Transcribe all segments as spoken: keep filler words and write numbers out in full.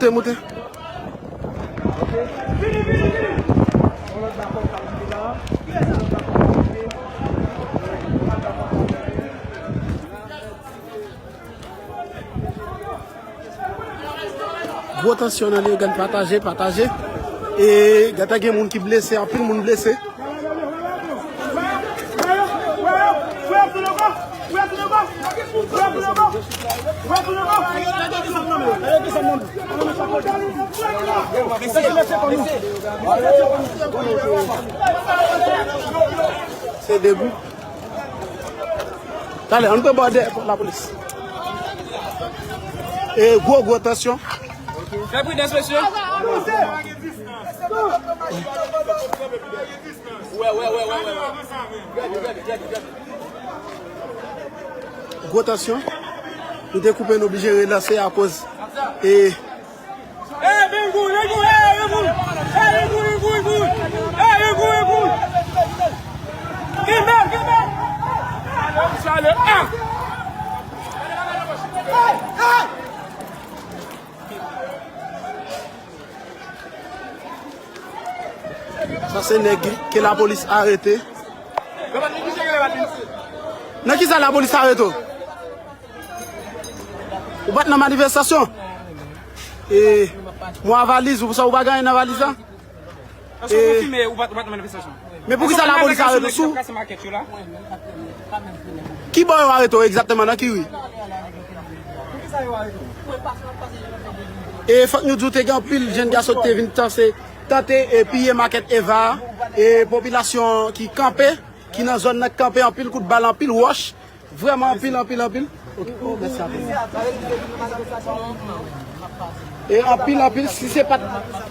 Moute, moute. Gwo tansyon nan Leyogàn, pataje, pataje. E gentan gen moun ki blese, anpil moun blese. Se de gwoup. Talè, ann pran bò dèyè lapolis. E gwo, gwo tansyon. Fè pridans, mesye. Gwo tansyon. Nou te koupe, nou oblije relanse akoz. E Hey, Bingo, Bingo, hey, Bingo. Hey, Bingo, Bingo, Bingo. Hey, Bingo, Bingo. Kimbe, Kimbe. Allez, on s'en allait. Ah. Sa se nèg ke lapolis arete. Nan kisa lapolis arete w? Ou pa t nan manifestasyon? E mwa valiz, ou sa ou pa gen anyen nan valiz la? Èske w konfime ou pa t, ou pa t nan manifestasyon? Men poukisa lapolis arete w sou? Ki bò yo arete w egzakteman, nan ki ri? E fòk nou di w te gen anpil jenn gason ki te vin tanse, tante e piye makèt Eva a, e popilasyon ki kanpe, ki nan zòn nan ki kanpe, anpil kout bal, anpil wòch. Vrèman anpil, anpil, anpil. Ok. Oh, mèsi anpil. E anpil, anpil, si se pa t,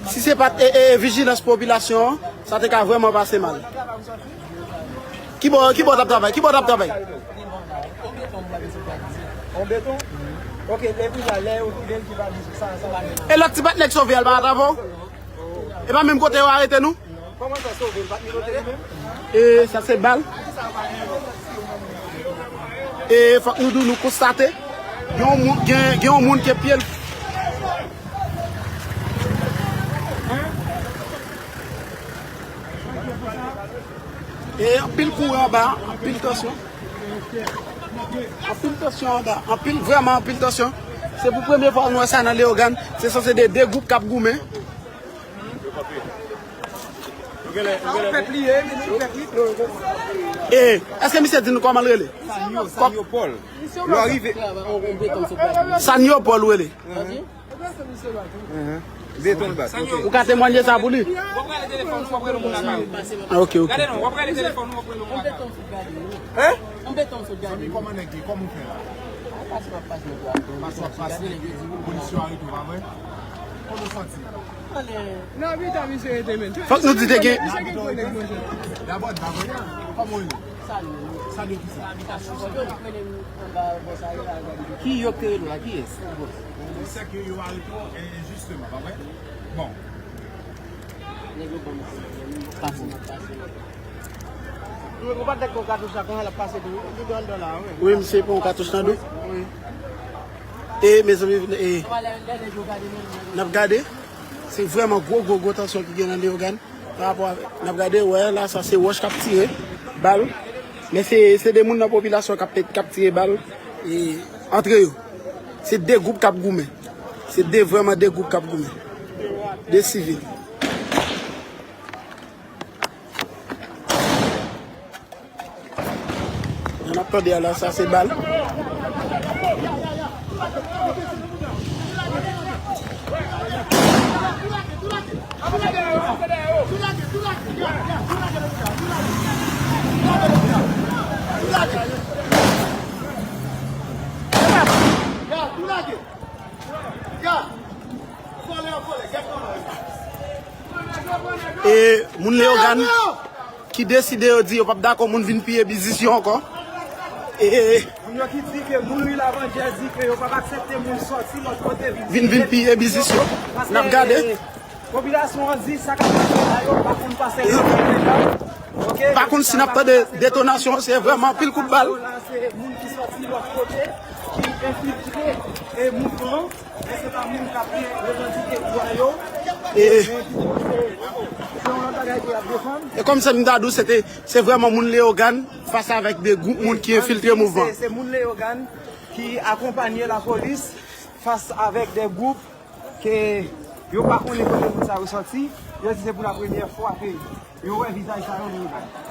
si se pa t, e, e, e vijilans popilasyon an, sa te ka vrèman pase mal. Ki bò, ki bò w t ap travay? Ki bò w t ap travay? On beton? Ok, epi la, lè yo vide l ki pa di sa, sa. E lòt ti patnè k sove a, l pa t avè w? E pa menm kote yo arete nou? Kòman sa sove l pa t ni kote li menm? E sa se bal. E fòk nou di w, nou konstate gen yon moun, gen, gen yon moun ke pye l. E anpil kouran anba, anpil tansyon. Anpil tansyon anba, anpil, vrèman anpil tansyon. Se pou premye fwa nou wè sa nan Leyogàn. Se sanse de de gwoup k ap goumen. E, èske misye di nou kòman l rele? Sanyo, Sanyo Paul. Lè w rive. Sanyo Paul ou rele. Beton bat. Ou ka temwanye sa pou li? Ah, ok, ok. Hein? Zanmi, kòman nèg ye? Kòman w fè la? Pase w ap pase nèg la. Pase w ap pase nèg yo, polis yo arete w, pa vre? Kòman w santi? Fòk nou di te gen. Dabò, dabò, kòman w ye? Sa de kisa? Ki yo k te rele w la? Kiyès? Se ke yo arete w enjisman, pa vre? Bon. Nèg yo ban m pase. Ou pa t dèk pran katouch la, kounye a l ap pase tou. Li te anndan la, wi. Wi, misye pran katouch nan do. Wi. E, mezanmi, e, n ap gade. Se vrèman gwo, gwo, gwo tansyon ki gen nan Leyogàn. Pa rapò avèk, n ap gade, wè, la, sa se wòch k ap tire bal. Men se, se de moun nan popilasyon k ap, k ap tire bal, e, antre yo. Se de gwoup k ap goumen. Se de, vrèman de gwoup k ap goumen. De sivil. Jan n ap tande a la, sa se bal. E moun Leyogàn ki deside yo di yo p ap dakò moun vin piye biznis yo ankò. E, e, e. Moun yo ki di ke moun Ri Lavandyè di ke yo p ap aksepte moun sòti lòt kote vin, vin, vin piye biznis yo. N ap gade. Paske, e, popilasyon an di sa k ap pase la yo pa konn pase nan kote la. Ok? Pa konn si n ap tande detonasyon, se vrèman anpil kout bal. Se moun ki sòti lòt kote ki enfiltre. E mouvman, men se pa moun k ap revandike dwa yo. E, se yon lòt bagay ke y ap defann. E kòm sa m ta di w, se te, se vrèman moun Leyogàn fas avèk de gwoup moun ki enfiltre mouvman. Se, se moun Leyogàn ki akonpanye lapolis fas avèk de gwoup ke yo pa konnen kote moun sa yo sòti. Yo di se pou la premyè fwa ke yo wè vizaj sa yo nan Leyogàn.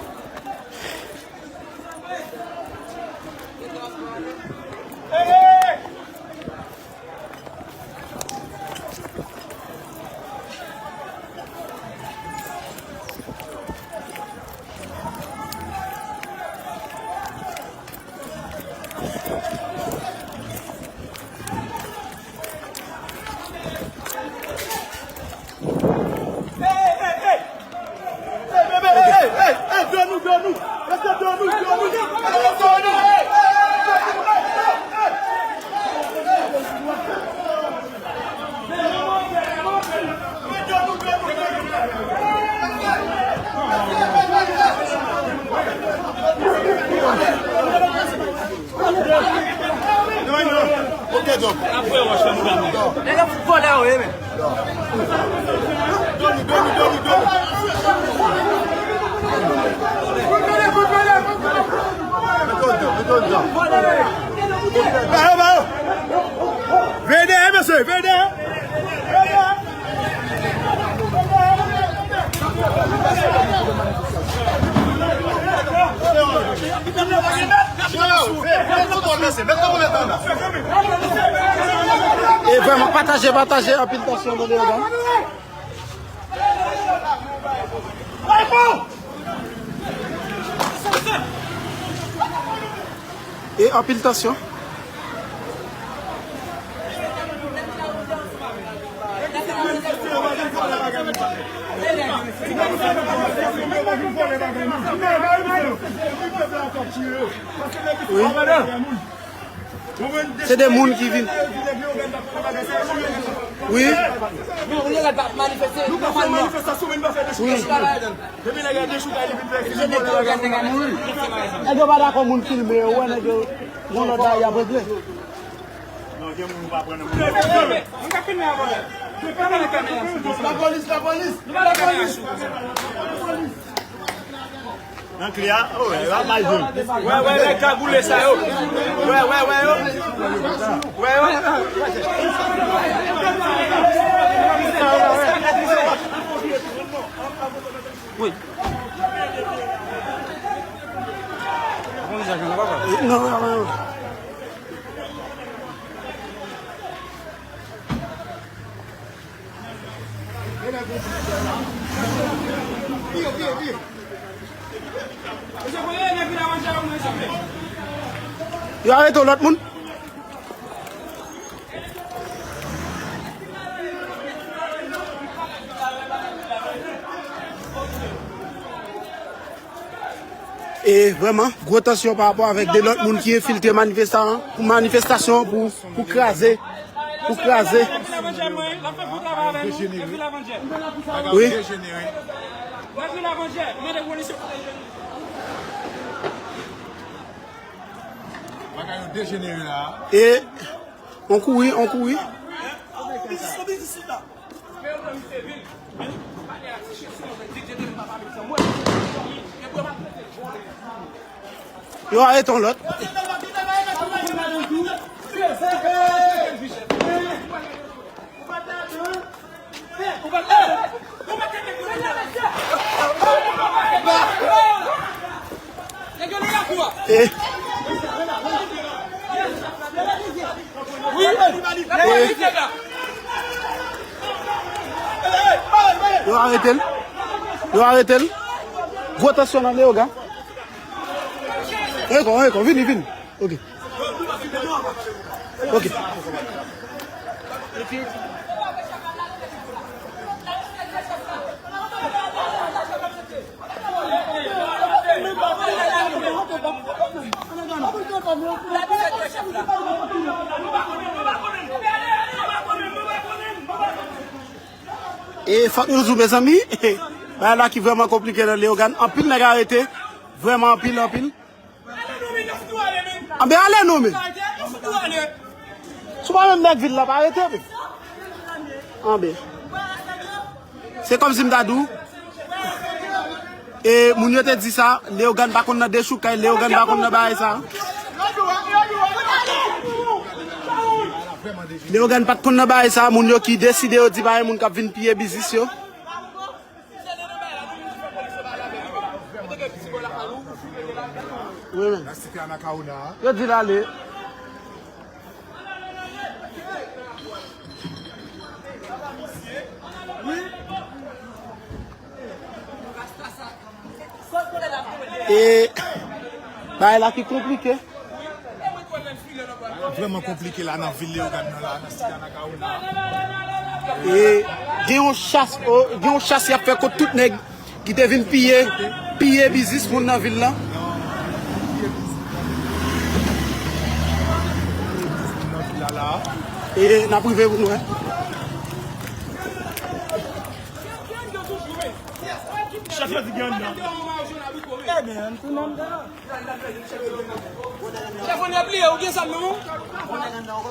Ok, Dòk. Nèg ap fout vòlè yo ye, men. Dòmi, dòmi, dòmi, dòmi. Mete yo dedan, mete yo dedan. Ba yo, ba yo. Veye dèyè, mesye, veye dèyè. Veye dèyè. E vrèman, pataje, pataje, anpil tansyon nan Leyogàn. E anpil tansyon. Wi. Se de moun ki vin. Wi. Non, Leyogàn pa ap manifeste nòmalman. Wi. Depi nèg la dechouke, li vin fè eksplozyon. Nèg yo pa dakò moun filme yo, wè nèg yo gon lòt bagay y ap regle. Non, gen moun ou pa pran nan moun. Lapolis, lapolis, lapolis. Nan kle a, oh, yo ap bay zòn. Wè, wè, nèg kagoule sa yo. Wè, wè, wè yo. Wè yo. Wi. Non, non, non. Yo arete yon lòt moun. E vrèman, gwo tansyon pa rapò avèk de lòt moun ki enfiltre manifestan an, pou manifestasyon an, pou, pou kraze, pou kraze. Wi. Bagay yo dejenere la. E, on kouri, on kouri. Yo arete yon lòt. Eh. Eh. Yo arete l. Yo arete l. Gwo tansyon nan Leyogàn. Reko, reko, vini, vini. Ok. Ok. E fòk nou di w, mezanmi, bagay la ki vrèman konplike nan Leyogàn. Anpil nèg arete. Vrèman anpil, anpil. Anben ale non men. Ou pa menm nèg vil la, pa rete, men. Anben. Se kòmsi m ta di w, e moun yo te di sa, Leyogàn pa konn nan dechoukay, Leyogàn pa konn nan bagay sa. Leyogàn pa t konn nan bagay sa, moun yo ki deside yo di pa gen moun k ap vin piye biznis yo. Wi, men. Yo di l ale. E bagay la ki konplike. Vrèman konplike la nan vil Leyogàn nan la, nan site Anacaona. E gen yon chas, o, gen yon chas y ap fè kont tout nèg ki te vin piye, piye biznis moun nan vil lan. E n ap rive pou nou wè. Chèf yo di gen anndan. Ebyen, ann tounen anndan. Chèf, ou bliye, ou gen zam nan men w?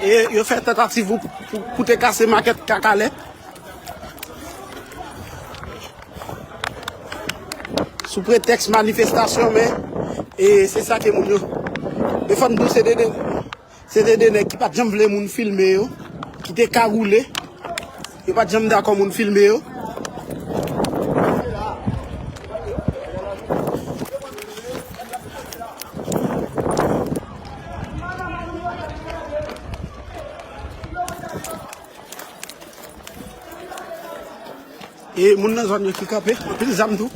E yo fè tantativ pou, pou, pou te kase makèt Kakalè. Sou pretèks manifestasyon, men, e se sa ke moun yo. Men fò n di w, se de, de, se te de nèg ki pa t janm vle moun filme yo, ki te kagoule. Yo pa t janm dakò moun filme yo. E moun nan zòn yo ki kanpe, anpil zam tou.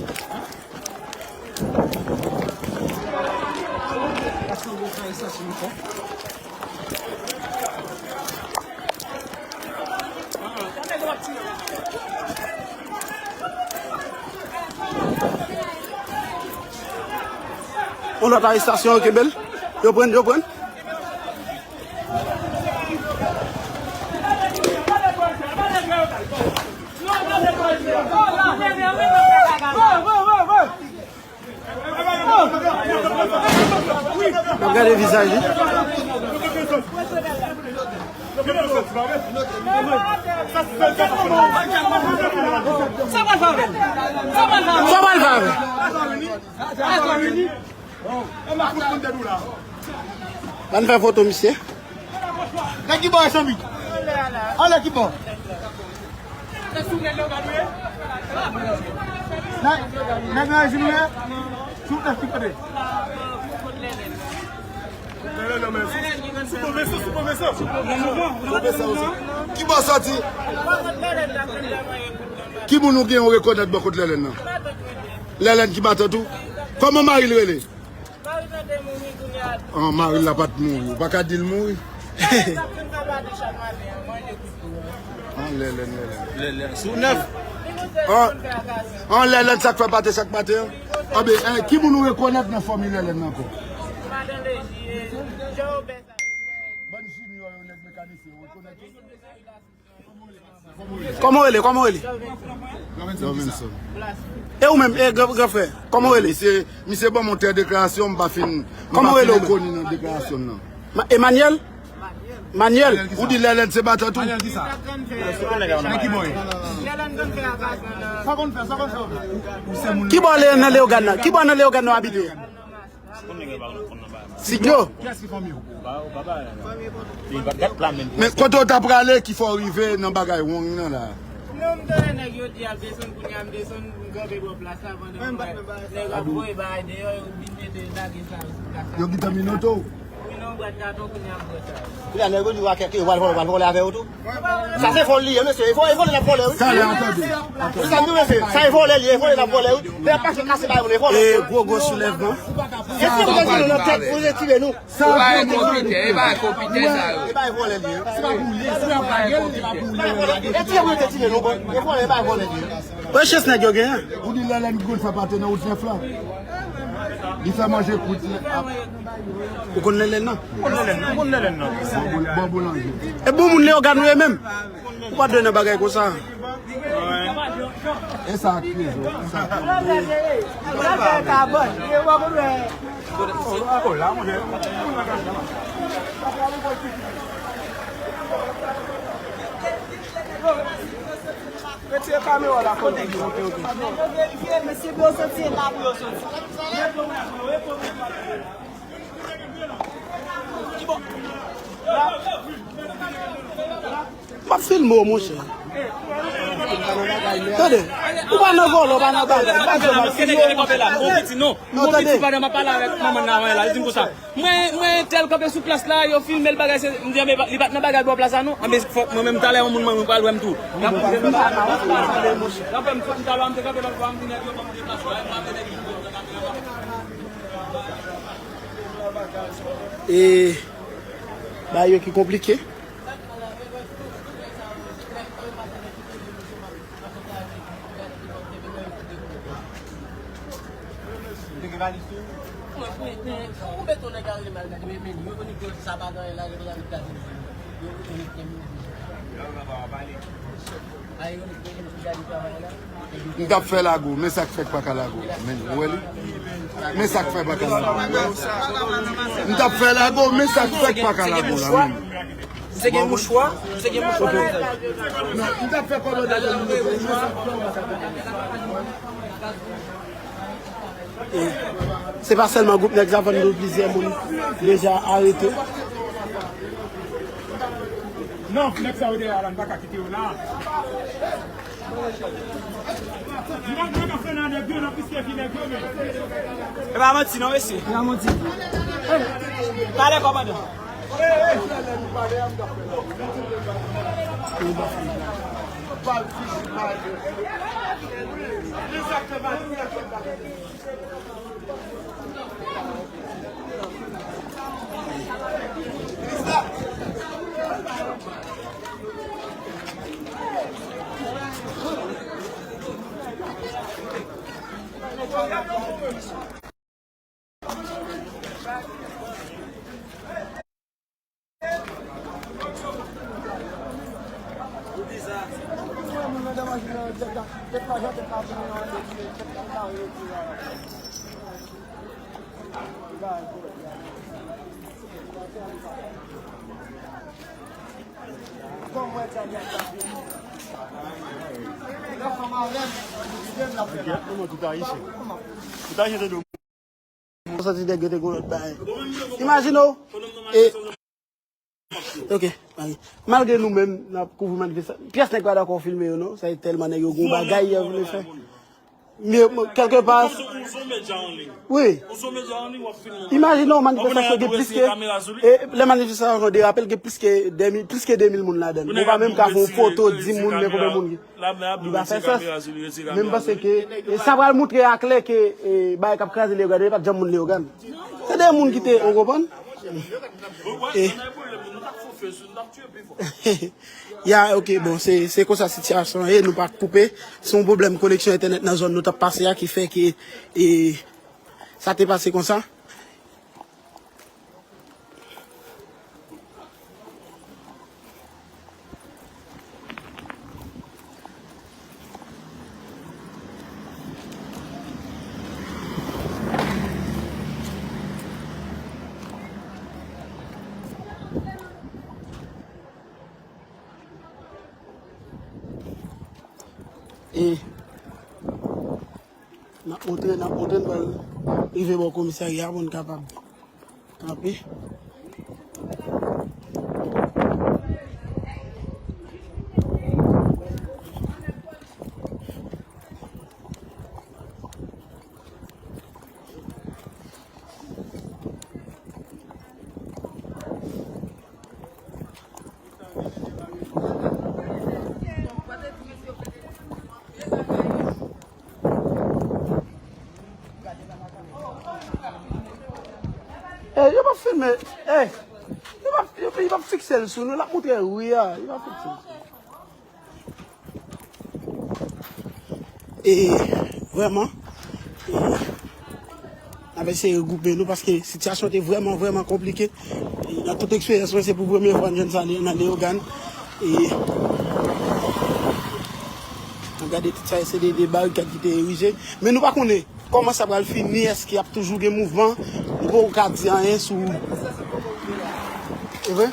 Yon lòt arestasyon, yo kenbe l. Yo pran, yo pran. N ap gade vizaj li. Sa pral fè avè l? Sa pral fè avè l? Sa pral fè avè l? Ann fè foto misye. Nèg ki bò e Sanbi? Anlè ki bò? Nèg, nèg nan rejim nou ye? Sou nèf ki kote? Ki bò sòti? Ki moun ou gen ou rekonèt bò kot Lèlèn nan? Lèlèn ki matant ou? Kòman mari l rele? Mari l te mouri kounye a. An, mari l la pa t mouri. Ou pa ka di l mouri. Sa k fin fè pati chak maten an, manje kouto an. An, Lèlèn, Lèlèn. Lèlèn, sou nèf. An, an, Lèlèn, sa k fè pati chak maten an. Anben, en, ki moun ou rekonèt nan fanmi Lèlèn nan ankò? Madan Leji, e, Jewobè sa. Bann Junior yo, nèg mekanisyen, ou rekonèt yo? Kòman w rele? Kòman w rele? Lovenson. E ou menm, e gran, gran frè, kòman w rele? Misye, misye ban m yon tè deklarasyon, m pa fin, m pa fin rekoni nan deklarasyon m nan. Ma-, Emmanuel? Manuel? Ou di Lèlèn se matant ou? Manuel ki sa? Ki bò l ye nan Leyogàn nan? Ki bò nan Leyogàn nan w abite? Sidnyo. Kiyès ki fanmi w? Men kote w ta prale ki fè w rive nan bagay wong nan la? Non, m tande nèg yo di y ap desann, kounye a m desann, m kanpe bò plas la pandan nèg ap voye bagay deyò, yo vin mete lage sa sou plas la. Yo gentan minote w? Wi, non, bwat katon, kounye a m pran sa. Kounye a nèg yo di w a kèk yo pral vòlè, pral vòlè avè yo tou. Sa se vòl li ye, mesye. E vòlè, e vòlè n ap vòlè, wi. Sa lè an tande. Sa nou, mesye. Sa e vòlè li ye, e vòlè n ap vòlè, wi. Lè y ap mache kase bay moun, e vòlè. E gwo, gwo soulèvman. E si yo te tire nou nan tèt, pou yo te tire nou? Sa pa enpòtan. E pa enpòtan, sa yo. E pa e vòlè li ye. Se pa pou li, se pa pou li, se pa pou li. E tire pou yo te tire nou, bon. E vòlè, e pa e vòlè li ye. Wè chans nèg yo genyen. Ou di Lèlèn ki konn fè pate nan wout nèf la. Li fè manje kout. Ou konn Lèlèn nan? Ou konn Lèlèn nan? Ou konn Lèlèn nan? Bon, bon, bon boulanje. E bon moun Leyogàn ou ye menm? Ou pa dwe nan bagay konsa. E sa ak pye zo, e sa ak pye zo. Retire kamera la, kote ki monte, ok. Yo verifye, mesye, pou yo soti, e la pou yo soti. M ap filme w, monchè. Tande, ou pa nan vòlò, ou pa nan bagay. M pa di w m ap filme w, monchè. Non, tande. Mwen, mwen tèl kanpe sou plas la, yo filme l bagay, se, m di, "Anben, li pa t nan bagay bò plas la, non." Anben, fòk mwen menm, talè, yon moun mwen, mwen pral wè m tou. Kanpe m, m talè, m te kanpe lòt bò, m di, "Nèg yo ban m deplase, m deplase." E bagay yo ki konplike. M t ap fè lago, men sa k fè k pa ka lago la, men ou wè li? Men sa k fè pa ka lago. M t ap fè lago, men sa k fè k pa ka lago la, men. Misye gen mouchwa, misye gen mouchwa nan vizaj. Non, m t ap fè kòmantè pou nou, men sa k fè w pa ka lago. E se pa sèlman gwoup nèg sa, vann nou plizyè moun deja arete. Non, nèg sa yo dèyè a la, n pa ka kite yo la. E pa manti non, mesye. E pa manti. Pale, kòmandan. Ou santi nèg yo te gon lòt bagay. Imajine w. E, ok, ok. Malgre nou menm, n ap kouvri manifestasyon. Pyès nèg pa dakò filme yo, non. Sa e tèlman nèg yo gon bagay yo vle fè. Men, kèlkepa, wi. Imajine w, manifestasyon gen plis ke, e, lè manifestasyon derape, gen plis ke de mil, plis ke de mil moun ladan l. Ou pa menm ka fè yon foto, di moun, men konbyen moun gen. Li pa fè sans. Men m panse ke, e, sa pral moutre aklè ke, e, bagay k ap kraze Leyogàn yo, e pa t janm moun Leyogàn. Se de moun ki te, ou konprann? E, ya, ok, bon, se, se konsa sitiyasyon an ye, nou pa koupe. Se yon pwoblèm koneksyon entènèt nan zòn nou t ap pase a ki fè ke, e, sa te pase konsa. E N ap montre, n ap montre, n pral rive bò komisarya pou n kapab kanpe. Ey, yo p ap filme. Ey, yo p ap, yo, yo p ap fikse l sou nou. L ap montre ri a. Yo p ap fikse l sou nou. E vrèman, e, n ap eseye regwoupe nou paske sitiyasyon te vrèman, vrèman konplike. E nan tout eksperyans mwen, se pou premye fwa m jwenn sa nan Leyogàn. E, Gade tout sa, se de, de barikad ki te erize. Men nou pa konnen kòman sa pral fini, èske y ap toujou gen mouvman. Nou poko ka di anyen sou. E vre?